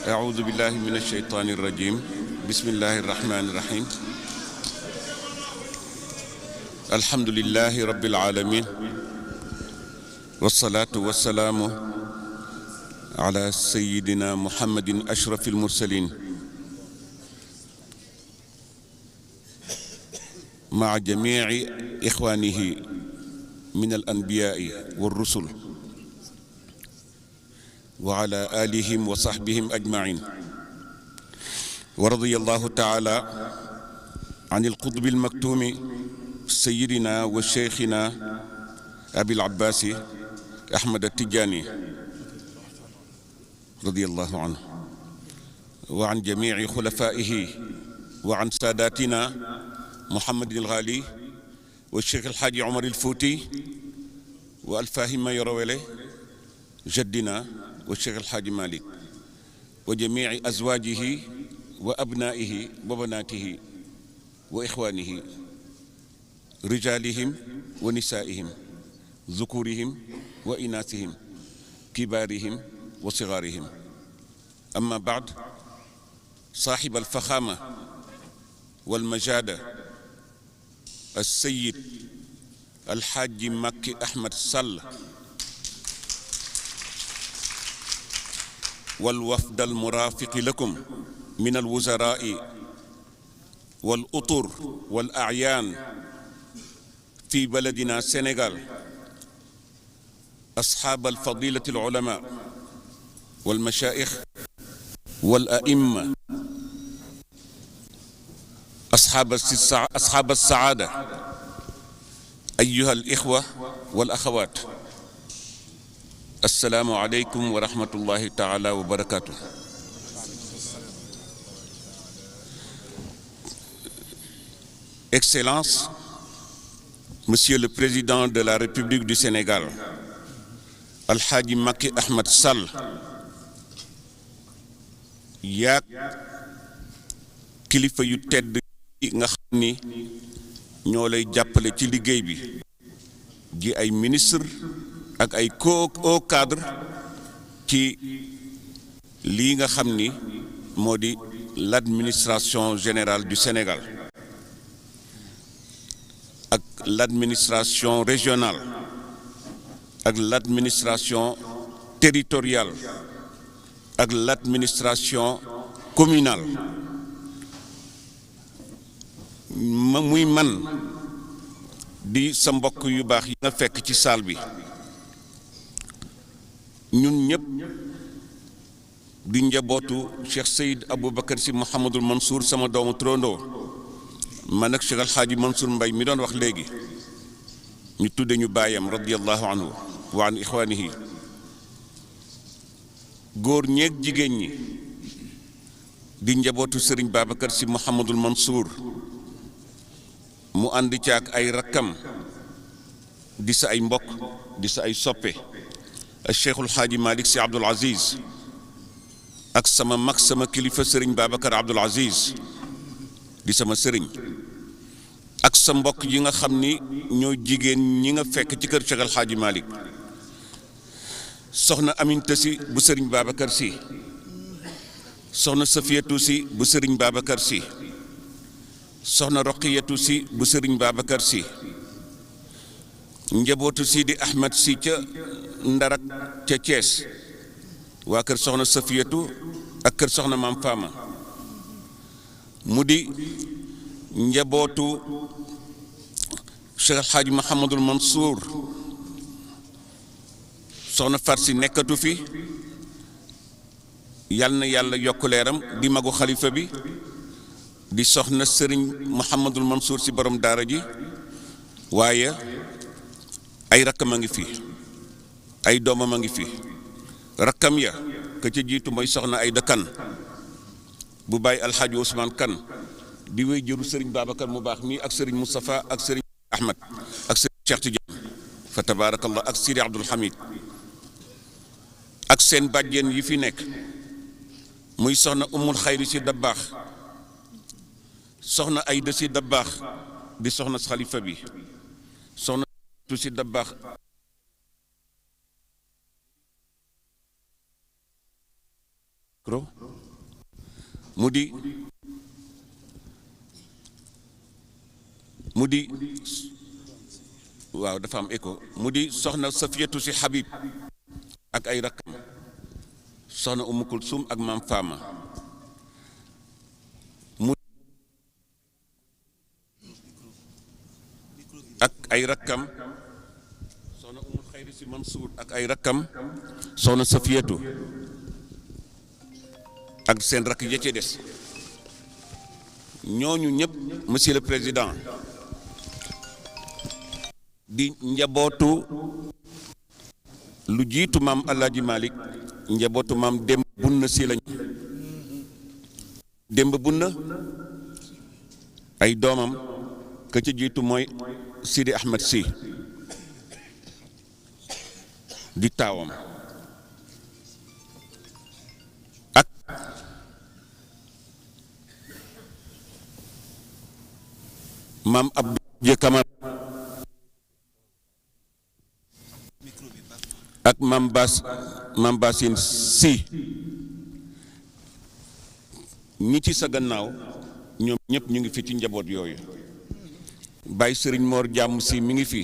أعوذ بالله من الشيطان الرجيم بسم الله الرحمن الرحيم الحمد لله رب العالمين والصلاة والسلام على سيدنا محمد أشرف المرسلين مع جميع إخوانه من الأنبياء والرسل وعلى آلهم وصحبهم أجمعين ورضي الله تعالى عن القطب المكتوم سيدنا وشيخنا أبي العباس أحمد التجاني رضي الله عنه وعن جميع خلفائه وعن ساداتنا محمد الغالي والشيخ الحاج عمر الفوتي والفاهم يروله جدنا والشيخ الحاج مالك وجميع أزواجه وأبنائه وبناته وإخوانه رجالهم ونسائهم ذكورهم وإناثهم كبارهم وصغارهم أما بعد صاحب الفخامة والمجادة السيد الحاج مكي أحمد سل والوفد المرافق لكم من الوزراء والأطر والأعيان في بلدنا السنغال أصحاب الفضيلة العلماء والمشايخ والأئمة أصحاب السعادة أيها الإخوة والأخوات السلام عليكم ورحمة الله تعالى وبركاته. Excellences, Monsieur le Président de la République du Sénégal, Al-Hadji Macky Ahmed Sall, yaak kilifa yu tedd nga xam ni ñoo lay jàppale ci liggéey bi ji ay ministre ak ay haut cadre ci lii nga xam ni moo di l'administration générale du Sénégal ak l'administration régionale ak l'administration territoriale ak l'administration communale muy man di sa mbokk yu baax yi nga fekk ci salle bi ñun ñëpp di njabootu Cheikh Seyd Aboubacar Sy Mouhamadul Mansour sama doomu trondo man ak Cheikh Alhaaji Mansour Mbaye mi doon wax léegi ñu tudde ñu baayam radiyallahu anhu wa an ixwaanihi góor ñeeg jigéen ñi di njabootu Serigne Babacar Sy Mouhamadul Mansour mu ànd ci ak ay rakkam di sa ay mbokk di sa ay soppe Cheikhul Xaaji Malick Sy Abdoul Aziz ak sama mag sama kilifa Serigne Babacar Abdoul Aziz di sama sëriñ ak sa mbokk yi nga xam ni ñoo jigéen ñi nga fekk ci kër Cheikhul Xaaji Malick soxna Aminta Sy bu Serigne Babacar Sy soxna Safiyatu Sy bu Serigne Babacar Sy soxna Roqiyatu Sy bu Serigne Babacar Sy njabootu Sidi Ahmed Sy ca Ndarak ca Thiès waa kër soxna Safiyatu ak kër soxna Maam Fama mu di njabootu Cheikh El Hadj Mouhamadul Mansour soxna Fat Sy nekkatu fi yal na yàlla yokk leeram di magu xalifa bi di soxna Serigne Mouhamadul Mansour Sy borom daara ji waaye ay rakkam a ngi fi ay doomam a ngi fi rakkam ya ka ca jiitu mooy soxna Ayda Kan bu bàyyi Alxaaji Ousmane Kan di wéy jëru Serigne Babacar mu baax mii ak Serigne Moustapha ak Serigne Ahmed ak Serigne Cheikh Tidiane fa tabaarakallah ak Sidi Abdoul Hamid ak seen bàjjen yi fi nekk muy soxna Umul Xayri Sy Dabbaax soxna Ayda Sy Dabbaax di soxna xalifa bi soxna tu Sy Dabbaax mu di waaw dafa am écho mu di soxna Safiyatu si Habib ak ay rakkam soxna Umu Kulsum ak maam Fama mu ak ay rakkam soxna Umul Xayri si Mansour ak ay rakkam soxna Safiyatu ak seen rakk ya ci des ñooñu ñëpp monsieur le président di njabootu lu jiitu maam Alaaji Malick njabootu maam Demba Bunna si lañu Demba Bunna ay doomam ka ci jiitu mooy Sidi Ahmed si di taawam ak maam Abdou Je Kamara ak maam Basin si ñi ci sa gannaaw ñoom ñëpp ñu ngi fi ci njaboot yooyu Baye Sëriñ Mor Jàmm si mi ngi fi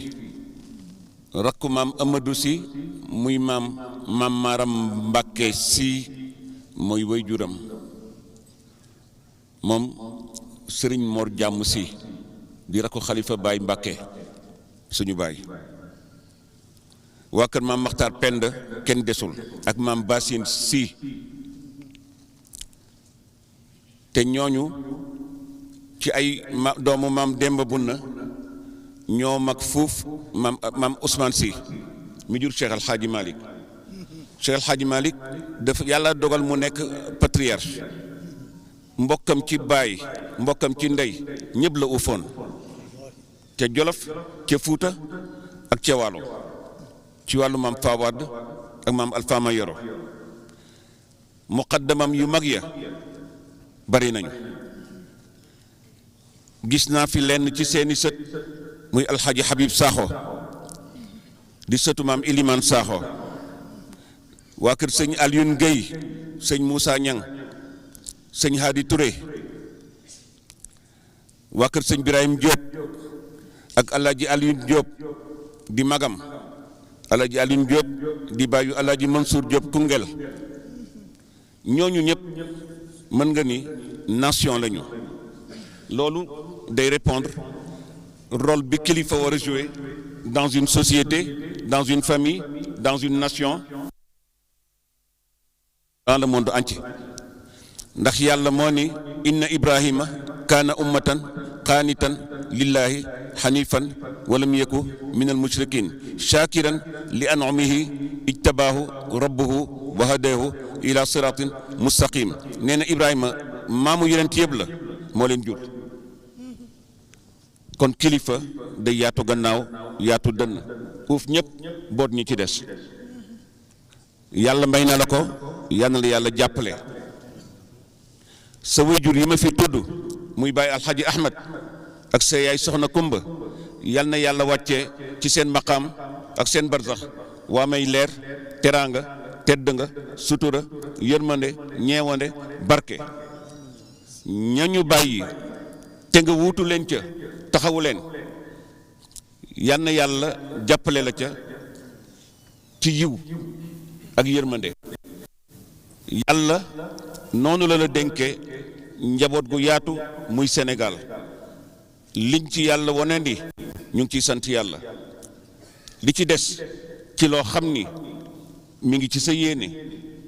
rakku maam Amadou si muy maam Maram Mbàkke si mooy waajuram moom Sëriñ Mor Jàmm si di rakku xalifa Baye Mbàkke suñu baay waa kër maam Maxtaar Penda kenn desul ak maam Basin si te ñooñu ci ay doomu maam Demba Bunna ñoo mag fuuf maam Ousmane si mi jur Cheikh Al Hadji Malick Cheikh Al Hadji Malick dafa yàlla dogal mu nekk patriarche mbokkam ci baay mbokkam ci ndey ñëpp la ufoon ca Jolof ca Fuuta ak ca Waalo ci wàllu maam Fawad ak maam Alpha Mayoro muqaddamam yu mag ya bari nañu gis naa fi lenn ci seeni sët muy alxaaji Habib Sakho di sëtu maam Iliman Sakho waa kër sëñ Alioune Guèye sëñ Moussa Niang sëñ Hadi Touré waa kër sëñ Birahim Diop ak alaaji Alioune Diop di magam alaaji Alioune Diop di bàyyu alaaji Mansour Diop Koungheul ñooñu ñëpp mën nga ni nation lañu loolu day répondre rôle bi kilifa war a jouer dans une société dans une famille dans une nation dans le monde entier ndax yàlla moo ni inna ibrahima kaana ummatan qaanitan lillahi hanifan walam yaku min al mushrikin shakiran li an'amihi ijtabaahu rabbuhu wa hadahu ila siratin mustaqim nee na ibrahima maamu yonent yëpp la moo leen jur kon kilifa day yaatu gannaaw yaatu dënn uuf ñëpp boot ñi ci des yàlla may na la ko yal na la yàlla jàppale sa waajur yi ma fi tudd muy Baye Alxaji Ahmed ak sa yaay soxna Kumba yal na yàlla wàccee ci seen maqaam ak seen barsax waa may leer teraanga tedd nga sutura yërmande ñeewande barke ñañu bàyyi te nga wuutu leen ca taxawu leen yal na yàlla jàppale la ca ci yiw ak yërmande yàlla noonu la dénkee njaboot gu yaatu muy Sénégal liñ ci yàlla wonendi ñu ngi ciy sant yàlla li ci des ci loo xam ni mi ngi ci sa yéene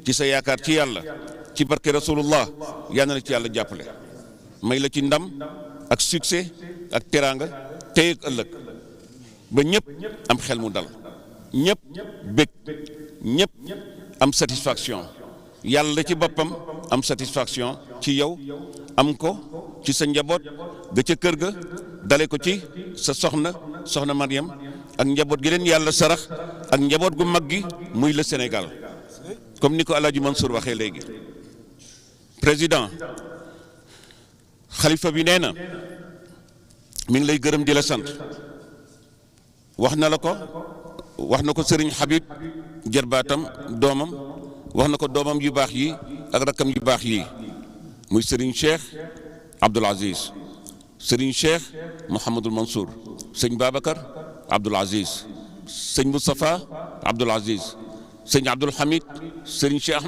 ci sa yaakaar ci yàlla ci barke rasulullah yal na la ci yàlla jàppale may la ci ndam ak succès ak teraanga tey ak ëllëg ba ñëpp am xel mu dal ñëpp bég ñëpp am satisfaction yàlla ci boppam am satisfaction ci yow am ko ci sa njaboot ga ca kër ga dale ko ci sa soxna Mariam ak njaboot gi leen yàlla sarax ak njaboot gu mag gi muy le Sénégal comme ni ko Alaaji Mansour waxee léegi président xalifa bi nee na mi ngi lay gërëm di la sant wax na la ko wax na ko Serigne Habib jarbaatam doomam wax na ko doomam yu baax yi ak rakkam yu baax yi muy Serigne Cheikh Abdoul Aziz, Serigne Cheikh Mouhamadul Mansour, sëñ Babacar Abdoul Aziz, sëñ Moustapha Abdoul Aziz, sëñ Abdoul Hamid, Serigne Cheikh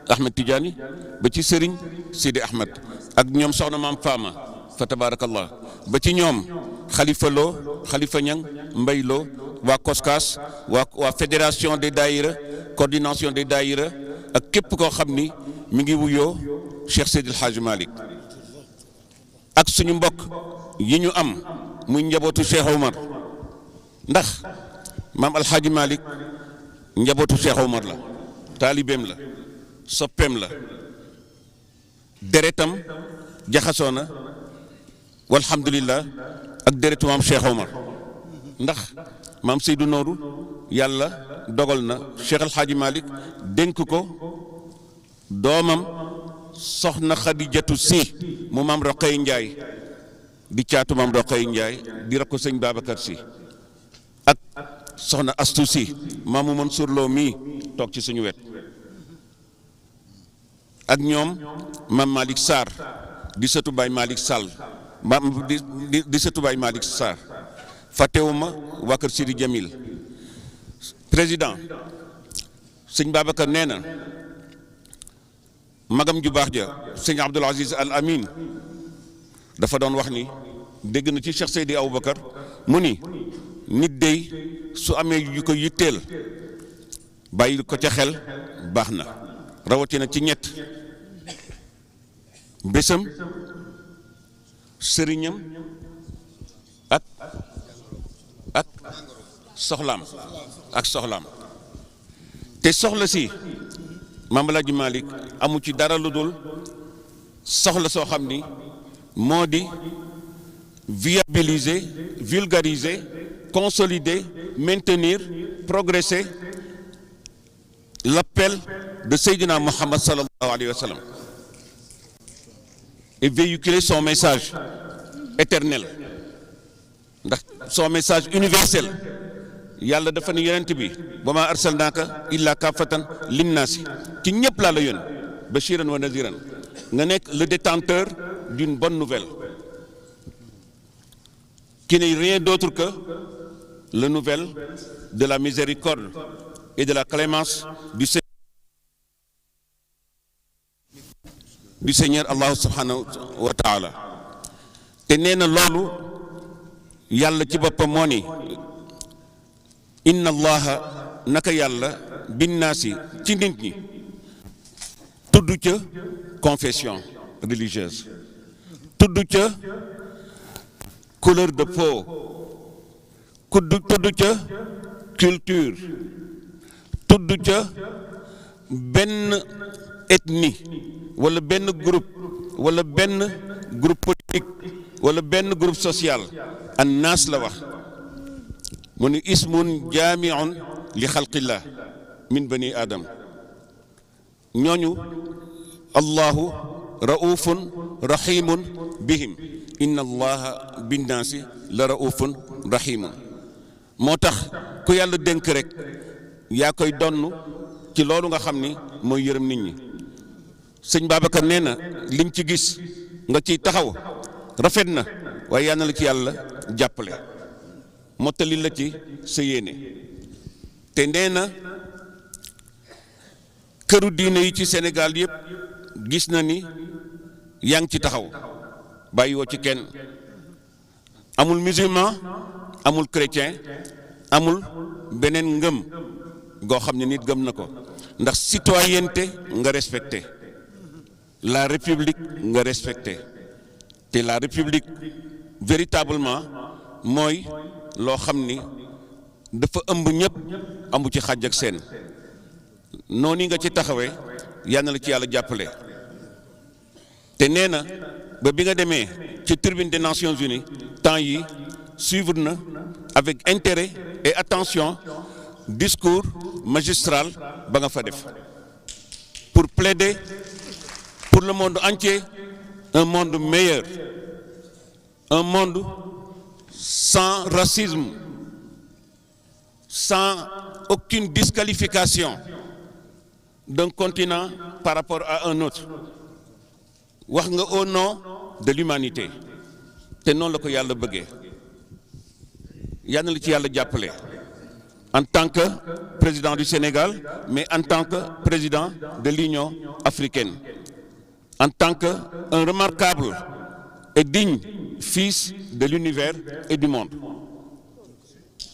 Ahmed Tidiane ba ci Serigne Sidi Ahmed ak ñoom soxna maam Fama fa tabarakallah ba ci ñoom Khalifa Lo, Khalifa Niang, Mbay Lo, waa COSCAS, waa fédération des daïra, coordination des daïra ak képp koo xam ni mi ngi wuyoo Cheikh Seydil Hadji Malick ak suñu mbokk yi ñu am muy njabootu Cheikh Omar ndax maam Alxaaji Malick njabootu Cheikh Omar la, taalibeem la, soppeem la, deretam jaxasoo na walhamdulillah ak deretu maam Cheikh Omar ndax maam Seydou Nourou yàlla dogal na Cheikh Alxaaji Malick dénk ko doomam soxna Xadijatu Si mu maam Roqay Njaay di caatu maam Roqay Njaay di rakko sëñ Babacar Si ak soxna Astu Si maamu Mansour Lo mii toog ci suñu wet ak ñoom maam Malick Sarr di sëtu Baay Malick Sall maam di sëtu Baay Malick Sarr fàttewuma waa kër Sidi Jamil président sëñ Babacar nee na magam ju baax ja sëñ Abdoul Aziz Al Amin dafa doon wax ni dégg na ci Cheikh Seydi Aboubacar mu ni nit dey su amee yu ko yitteel bàyyi ko ca xel baax na rawatina ci ñett bésam sëriñam ak soxlaam te soxla si Maam Alaaji Malick amu ci dara lu dul soxla soo xam ni moo di viabiliser, vulgariser, consolider, maintenir, progresser l'appel de Seydina Mohammed sallallahu alayhi wa sallam et véhiculer son message éternel ndax son message universel yàlla dafa ne yonent bi wa maa arsalnaaka illa kaafatan linnaasi ci ñëpp laa la yónni bashiran wa naziran nga nekk le détenteur d'une bonne nouvelle qui n'est rien d'autre que la nouvelle de la miséricorde et de la clémence du Seigneur Allah subhanahu wa ta'ala te nee na loolu yàlla ci boppam moo ni inna allaha naka yàlla binnaasi ci nit ñi tudd ca confession religieuse tudd ca couleur de peau tudd ca culture tudd ca benn ethnie wala benn groupe politique wala benn groupe social an naas la wax mu ni ismun jaamiun li xalqillah min bani adam ñooñu allahu raufun rahimun bihim inna allaha binnaasi la raufun rahimun moo tax ku yàlla dénk rek yaa koy donn ci loolu nga xam ni mooy yërëm nit ñi sëñ Babacar nee na liñ ci gis nga ciy taxaw rafet na waaye yal na la ci yàlla jàppale mottali la ci sa yéene te nee na këru diine yi ci Sénégal yëpp gis na ni yaa ngi ci taxaw bàyyiwoo ci kenn amul musulman amul chrétien amul beneen ngëm goo xam ne nit gëm na ko ndax citoyenneté nga respecté la république nga respecté te la république véritablement mooy loo xam ni dafa ëmb ñëpp amu ci xàjj ak seen noonu nga ci taxawee yal na la ci yàlla jàppale te nee na ba bi nga demee ci tribune des Nations Unies temps yi suivre na avec intérêt et attention discours magistral ba nga fa def pour plaider pour le monde entier un monde meilleur, un monde sans racisme, sans aucune disqualification, d'un continent par rapport à un autre wax nga au nom de l'humanité te noonu la ko yàlla bëggee yal na la ci yàlla jàppale en tant que président du Sénégal mais en tant que président de l'Union africaine en tant que un remarquable et digne fils de l'univers et du monde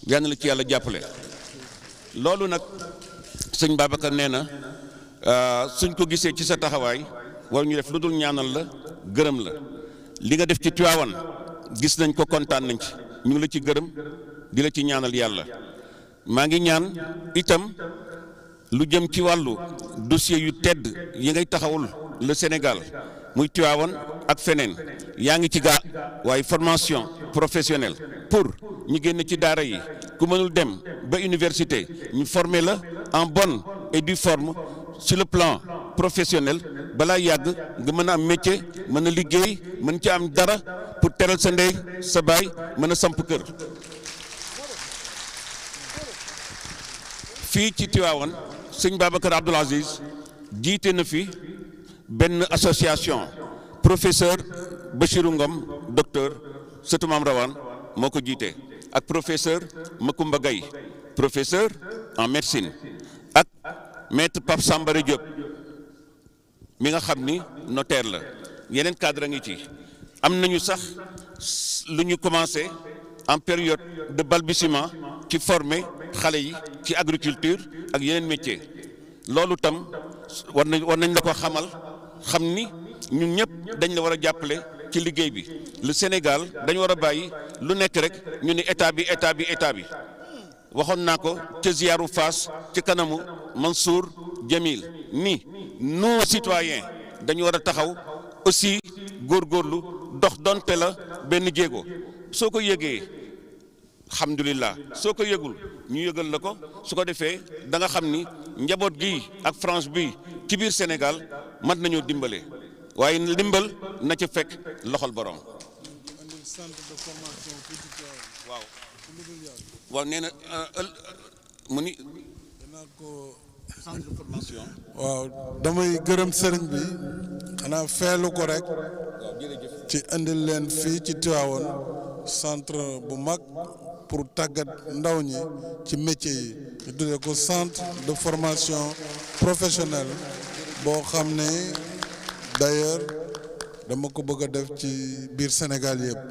yal na la ci yàlla jàppale loolu nag sëñ Babacar nee na suñ ko gisee ci sa taxawaay war ñu def lu dul ñaanal la gërëm la li nga def ci Tivaouane gis nañ ko kontaan nañ ci ñu ngi la ci gërëm di la ci ñaanal yàlla maa ngi ñaan itam lu jëm ci wàllu dossier yu tedd yi ngay taxawul le Sénégal muy Tivaouane ak feneen yaa ngi ci gaa waaye formation professionnelle pour ñu génn ci daara yi ku mënul dem ba université ñu former la en bonne et due forme sur le plan professionnel balaa yàgg nga mën a am métier mën a liggéey mën ci am dara pour teral sa ndey sa baay mën a samp kër fii ci Tivaouane sëñ Babacar Abdoul Aziz jiite na fi benn association professeur Bachirou Ngom docteur sëtu Maam Rawaan moo ko jiite ak professeur Macoumba Gaye professeur en médecine ak maître Pape Sambara Diop mi nga xam ni notaire la yeneen cadre a ngi ci am nañu sax lu ñu commencé en période de balbutiement ci former xale yi ci agriculture ak yeneen métier loolu tam war nañ la ko xamal xam ni ñun ñëpp dañ la war a jàppale ci liggéey bi le Sénégal dañu war a bàyyi lu nekk rek ñu ni état bi waxoon naa ko ca ziyaaru Fass ci kanamu Mansour Djamil ni nous citoyens dañu war a taxaw aussi góorgóorlu dox donte la benn jéego soo ko yëgee alhamdulillah soo ko yëgul ñu yëgal la ko su ko defee da nga xam ni njaboot gi ak France bi ci biir Sénégal mat nañoo dimbale waaye ndimbal na ca fekk loxol borom. waaw nee na mu ni centre de formation. waaw damay gërëm sëriñ bi xanaa feelu ko rek ci indil leen fii ci Tivaouane centre bu mag pour tàggat ndaw ñi ci métier yi ñu tuddee ko centre de formation professionnelle boo xam ne d'ailleurs dama ko bëgg a def ci biir Sénégal yëpp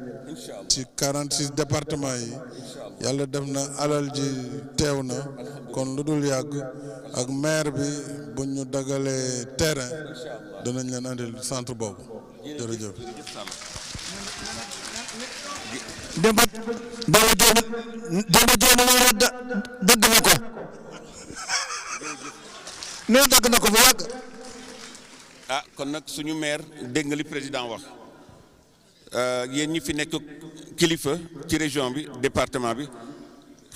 ci 46 départements yi yàlla def na alal ji teew na kon lu dul yàgg ak maire bi bu ñu dagalee terrain danañ leen andil centre boobu jërëjëf. Demba Joona loolu dagg na ko nee dagg na ko bu yàgg. ah kon nag suñu maire dégg nga li président wax yéen ñi fi nekk kilifa ci région bi département bi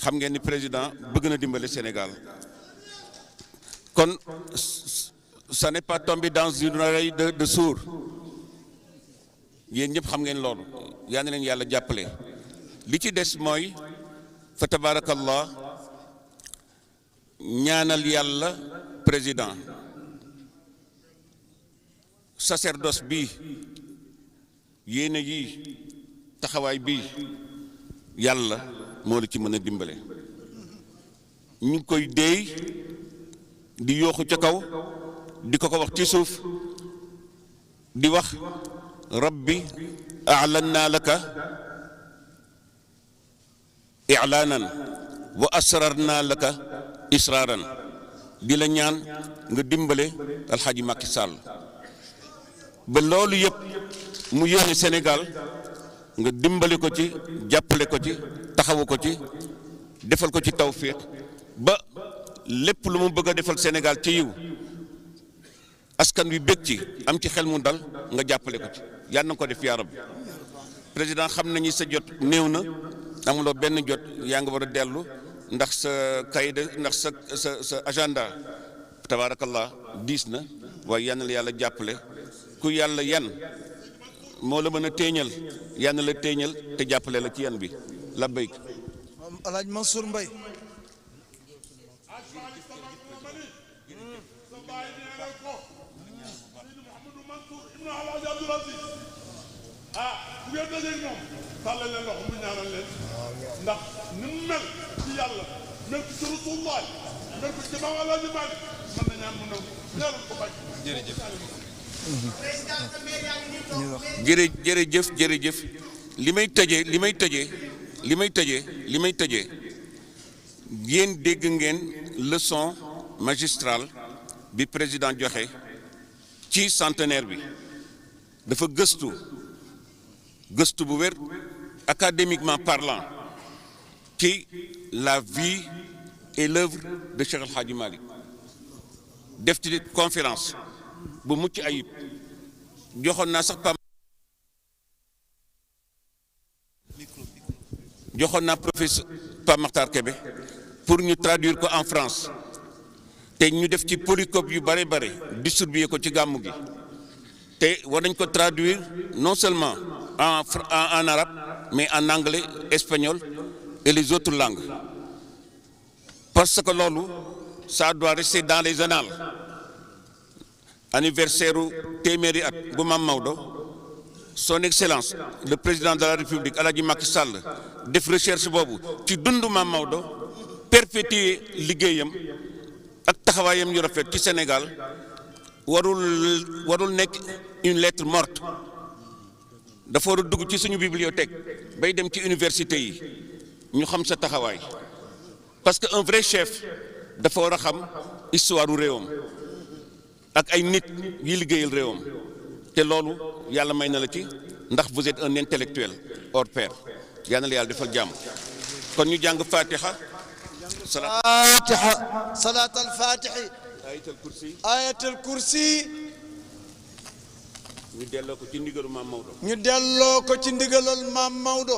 xam ngeen ni président bëgg na dimbale Sénégal kon ça n'est pas tombé dans une oreille de sourd yéen ñëpp xam ngeen loolu yaa na leen yàlla jàppale li ci des mooy fa tabarakallah ñaanal yàlla président sacerdoce bi yéene yi taxawaay bi yàlla moo la ci mën a dimbale ñu ngi koy déey di yooxu ca kaw di ko wax ci suuf di wax rabbi a'lanna laka i'lanan wa asrarna laka israaran di la ñaan nga dimbale alxaaji Macky Sall ba loolu yëpp mu yéene Sénégal nga dimbale ko ci jàppale ko ci taxawu ko ci defal ko ci tawfiq ba lépp lu mu bëgg a defal Sénégal ci yiw askan wi bég ci am ci xel mu dal nga jàppale ko ci yàlla na ko def yaa rabbi président xam nañu sa jot néew na amuloo benn jot yaa nga war a dellu ndax sa kayit ndax sa agenda tabaarakallah diis na waaye yal na la yàlla jàppale ku yàlla yan moo la mën a téeñal yal na la téeñal te jàppale la ci yan bi la béyk Alaaji Mansour Mbaye sa baay nee na ko Seydi Mouhamadou Mansour ibnu Alhaji Abdoul Aziz ah bu ngeen dajee moom tàllal leen loxo mu ñaanal leen ndax ni mu mel ci yàlla mel ko ci Rasulullah mel ko ci Maam Alhaji Malick mën na ñaan mu nangu ñaanal ko bañ jërëjëf li may tëjee yéen dégg ngeen leçon magistrale bi président joxe ci centenaire bi dafa gëstu bu wér académiquement parlant ci la vie et l'œuvre de Cheikh El Hadji Malick def ci conférence bu mucc ayib joxoon naa sax professeur Pape Makhtar Kébé pour ñu traduire ko en France te ñu def ci polycope yu bare distribuer ko ci gàmmu gi te war nañ ko traduire non seulement en arabe mais en anglais, espagnol et les autres langues parce que loolu ça doit rester dans les annales. Anniversaire téeméeri at bu Maam Maodo son excellence le président de la république Alhaji Macky Sall def recherche boobu ci dundu Maam Maodo perpétuer liggéeyam ak taxawaayam yu rafet ci Sénégal warul nekk une lettre morte dafa war a dugg ci suñu bibliothèque bay dem ci université yi ñu xam sa taxawaay parce que un vrai chef dafa war a xam histoire u réewam ak ay nit yi liggéeyal réewam te loolu yàlla may na la ci ndax vous êtes un intellectuel hors pair yal na la yàlla defal jàmm kon ñu jàng fatiha salaat al fatihi ayatul kursi ñu delloo ko ci ndigalu Maam Maodo ñu delloo ko ci ndigalal Maam Maodo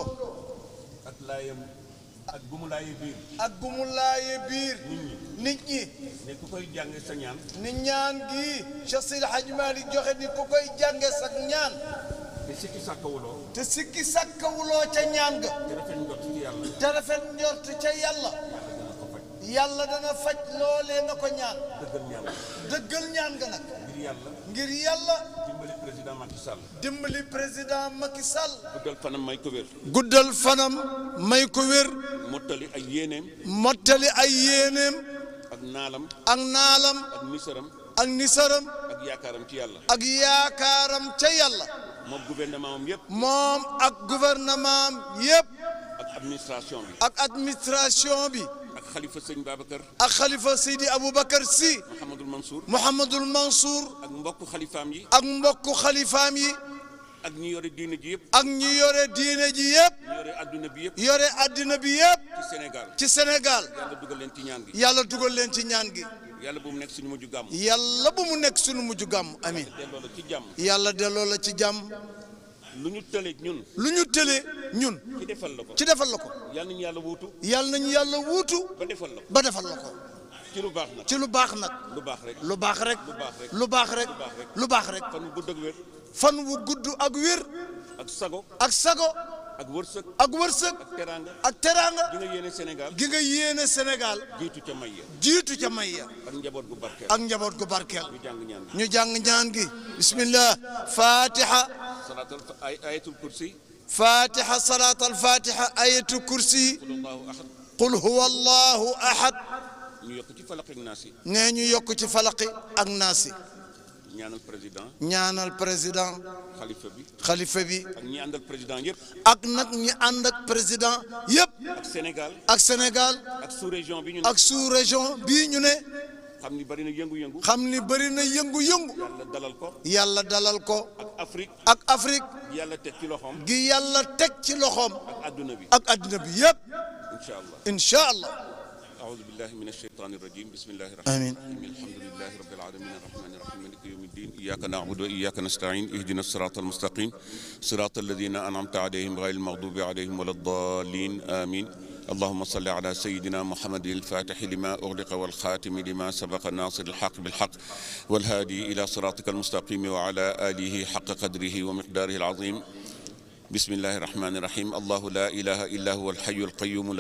ak laayam ak bu mu laayee biir ak bu mu laayee biir nit ñi ne ku koy jànge sa ñaan ni ñaan gi Cheikh Seydi Hadji Malick joxe ni ku koy jànge sa ñaan te sikki sàkkawuloo ca ñaan ga te rafet njort ca yàlla yàlla dana faj loolee nga ko ñaan dëggal ñaan ga nag ngir yàlla dimbali président Macky Sall guddal fanam may ko wér guddal fanam may ko wér mottali ay yéeneem ak naalam ak nisaram ak yaakaaram ci yàlla ak yaakaaram ca yàlla moom gouvernement am yëpp moom ak gouvernement am yëpp ak administration bi ak xalifa sëñ Babacar ak xalifa Seydi Aboubacar Sy Mouhamadul Mansour ak mbokku xalifaam yi ak ñi yore diine ji yëpp yore adduna bi yëpp ci Sénégal yàlla dugal leen ci ñaan gi yàlla bu mu nekk suñu mujj gàmm amin yàlla delloo la ci jàmm lu ñu tële ñun ci defal la ko yàlla nañu yàlla wuutu ba defal la ko ci lu baax nag lu baax rek fan wu gudd ak wér ak sago ak wërsëg ak teraanga gi nga yéene Sénégal jiitu ca may ya ak njaboot gu barkeel ñu jàng ñaan gi bismillah fatiha salaatal fatiha ayatul kursi qul huwa allahu ahad nee ñu yokk ci falaqi ak naasi ñaanal président xalifa bi ak ñi ànd ak président yëpp ak nag ñi ànd ak président yëpp ak Sénégal ak sous région bii ñu ne xam ni bari na yëngu-yëngu yàlla dalal ko ak Afrique gi yàlla teg ci loxoom ak adduna bi yëpp incha allah أعوذ بالله من الشيطان الرجيم بسم الله الرحمن الرحيم الحمد لله رب العالمين الرحمن الرحيم مالك يوم الدين إياك نعبد وإياك نستعين اهدنا الصراط المستقيم صراط الذين أنعمت عليهم غير المغضوب عليهم ولا الضالين آمين اللهم صل على سيدنا محمد الفاتح لما أغلق والخاتم لما سبق ناصر الحق بالحق والهادي إلى صراطك المستقيم وعلى آله حق قدره ومقداره العظيم بسم الله الرحمن الرحيم الله لا إله إلا هو الحي القيوم